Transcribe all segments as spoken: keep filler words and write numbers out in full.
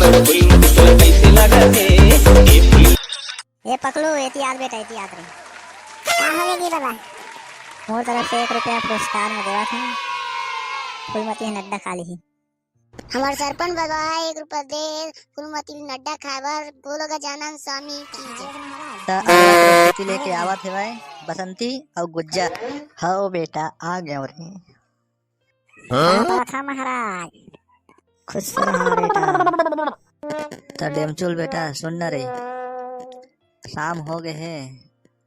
ए पकलू, एती आत बेटा, एती आत रे। का होगे जी बाबा? मोर तरफ से एक रुपया पुरस्कार में देवत हूँ, फूलमती ह नड्डा खा लिही। हमर सरपंच बाबा एक रुपया दे, फूलमती नड्डा खाए बर। बोलो गजानन स्वामी की जय। त आवा प्रस्तुति लेके आवत हेवय बसंती अउ गुज्जा। हव बेटा, आ गयो रे। हाँ? का बात है महाराज? खुश रहा बेटा। त डेमचुल बेटा, सुन न रे, शाम हो गए हे,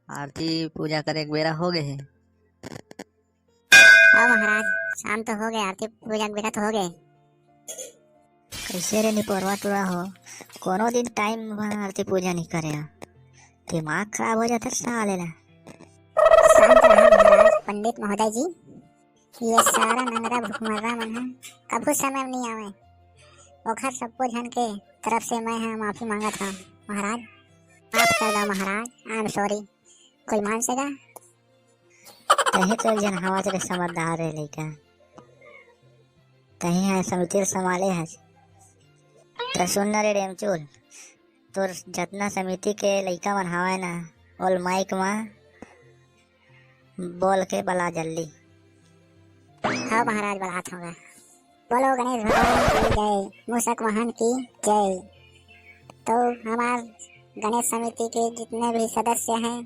आरती पूजा करे के बेरा हो गए हे। हाँ महाराज, शाम तो हो गए, आरती पूजा के बेरा तो हो गए। कैसे रे निपोरवा टुरा हो, कोनो दिन टाइम म आरती पूजा नहीं करे हो? दिमाग खराब हो जाता साले ला। शांत रहा महाराज, पंडित महोदय जी, ये सारा नंगरा भुखमर्रा मन ह कभू समय म नहीं आवे। ओखर सब्बो झन के तरफ से मैं ह माफी मांगत हव महाराज, माफ कर दो महाराज, I am sorry। कोई मान सका? तही तो एक झन हवच रे समझदार रे लइका, तही ह समिति ल संभाले हस। त सुन न रे डेमचुल, तोर जतना समिति के लइका मन हवय ना, ओल माइक म बोल के बला जल्दी। हाँ महाराज, बलात हौं गा। बोलो गणेश भगवान की जय, मूसक वाहन की जय। तो हमार गणेश समिति के जितने भी सदस्य हैं,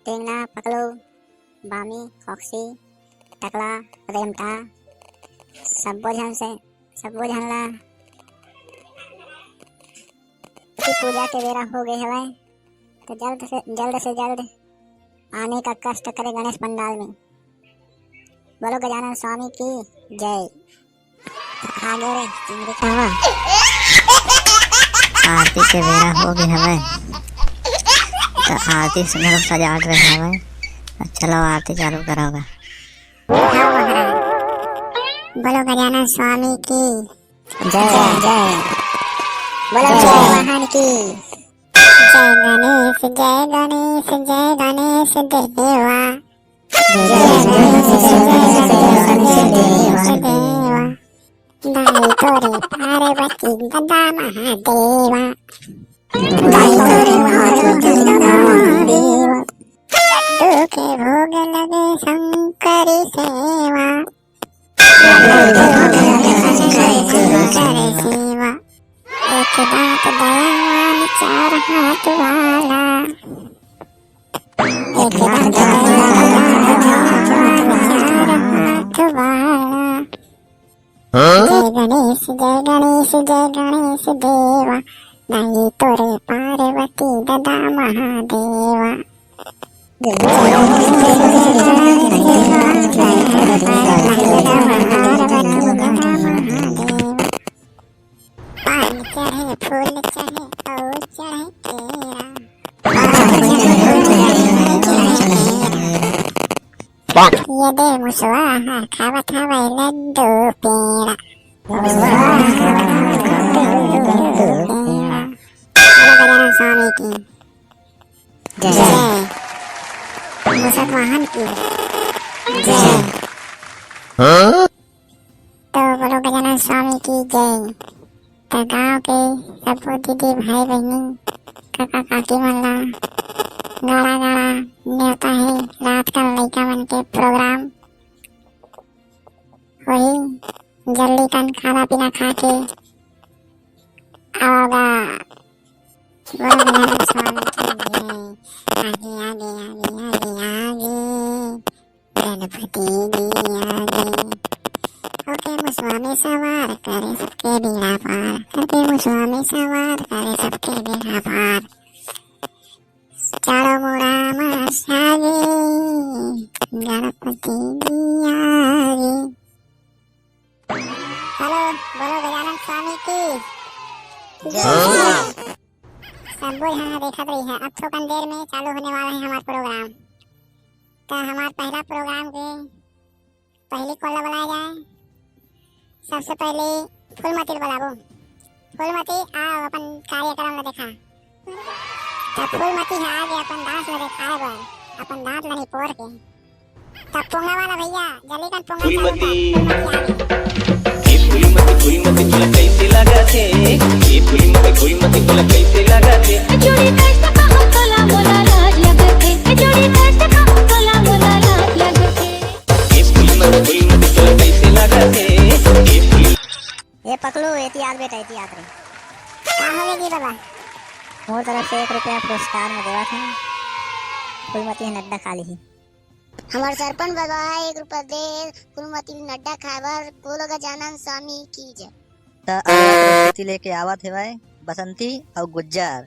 टेंगना, पकलू, बामी, खोक्सी, टकला, रेमटा, सब्बो झन से, सब्बो झन ला, कि पूजा के बेरा हो गए हवय, तो जल्द से, जल्द से जल्द आने का कष्ट करे गणेश पंडाल में। बोलो गजानन स्वामी की जय। आगे रे, चिंगरी खावा। आरती के बेरा हो गए हवय, तो आरती से घलो सजावट रहे हवय। चलो आरती चालू करोगा। हाँ महाराज। बोलो गजानन स्वामी की जय, जय। बोलो जय। वाहन की जय। गणेश, जय गणेश, जय गणेश देवा। जय गणेश, जय गणेश देवा। दाई तोरे पार्वती ददा महादेवा। दाई तोरे पार्वती ददा महादेवा। लड्डू के भोग लगे शंकर सेवा। शंकर सेवा। एक दांत दयावान चार हाथ वाला। एक दांत दयावान चार हाथ वाला। जय गणेश, जय गणेश, जय गणेश देवा। दाई तोरे पार्वती ददा महादेवा। पान चढ़े, फूल चढ़े, अउ चढ़े केरा। ये दे मुसवा ह खावत हवय लड्डू पेड़ा। बोलो गजानन स्वामी की जय। जय। मूसक वाहन की जय। तो बोलो गजानन स्वामी की जय। तो गांव के सब्बो दीदी, भाई, बहिनी, काका, काकी मन ला गाड़ा गाड़ा नेवता हे। रात का लइका मन के प्रोग्राम होही, जल्दी कन खाना पीना खा के आओगा। बोलो गजानन स्वामी की जय। आगे, आगे, आगे, आगे, आगे। गणपति जी आगे। होके मुसवा में सवार करे सबके बेड़ा पार। होके मुसवा में सवार करे सबके बेड़ा पार। चारों मुड़ा म साजे गणपति जी आगे। हेलो, बोलो गजानन स्वामी की जय। सब्बो झन ह देखत रही है, अब थोकन देर में चालू होने वाला है हमार प्रोग्राम। त हमार पहला प्रोग्राम के पहली कॉल ला बुलाया जाए। सबसे पहले फूलमती ला बुलाबो। फूलमती, आओ अपन कार्यक्रम ला देखा। त फूलमती ह आगे अपन दांत ला देखाए बर, अपन दांत ला निपोर के। त पोंगा वाला भैया, जल्दी कर पोंगा चालू कर। फूलमती। फूलमती आ गई। ए फूलमती, फूलमती, तोला कैसे लागत ए फूलमती, फूलमती तोला कैसे लागत हे? चोरी कैसे कहूँ तोला मोला लाज लगत हे। चोरी कैसे कहूँ तोला मोला लाज लगत हे। ए फूलमती, फूलमती तोला कैसे लागत हे? ए फूल- ए पकलू, एती आत बेटा, एती आत रे। का होगे जी बाबा? मोर तरफ से एक रुपया पुरस्कार में देवत हूँ, फूलमती ह नड्डा खा लिही। हमर सरपंच बाबा एक रुपया दे, फूलमती नड्डा खाए बर। बोलो गजानन स्वामी की जय। त अगला प्रस्तुति लेके आवत हेवय बसंती अउ गुज्जर।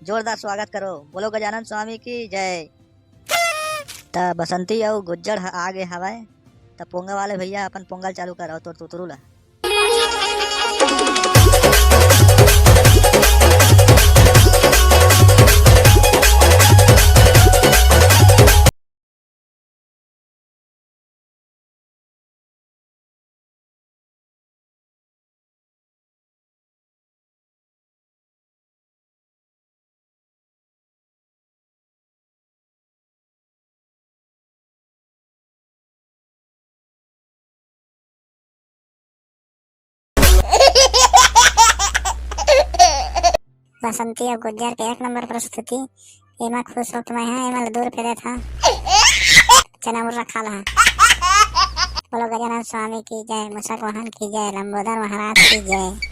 जोरदार स्वागत करो, बोलो गजानन स्वामी की जय। त बसंती अउ गुज्जर ह आगे हवय। त पोंगा वाले भैया, अपन पोंगल चालू कर अउ तोर तुतरू ला। बसंती अउ गुज्जर के एक नंबर प्रस्तुति। एमा खुश होके मैं हा एमा ल दूर फेरत हा। चना मुर्रा खा लहा। बोलो गजानन स्वामी की जय, मूसक वाहन की जय, लंबोदर महाराज की जय।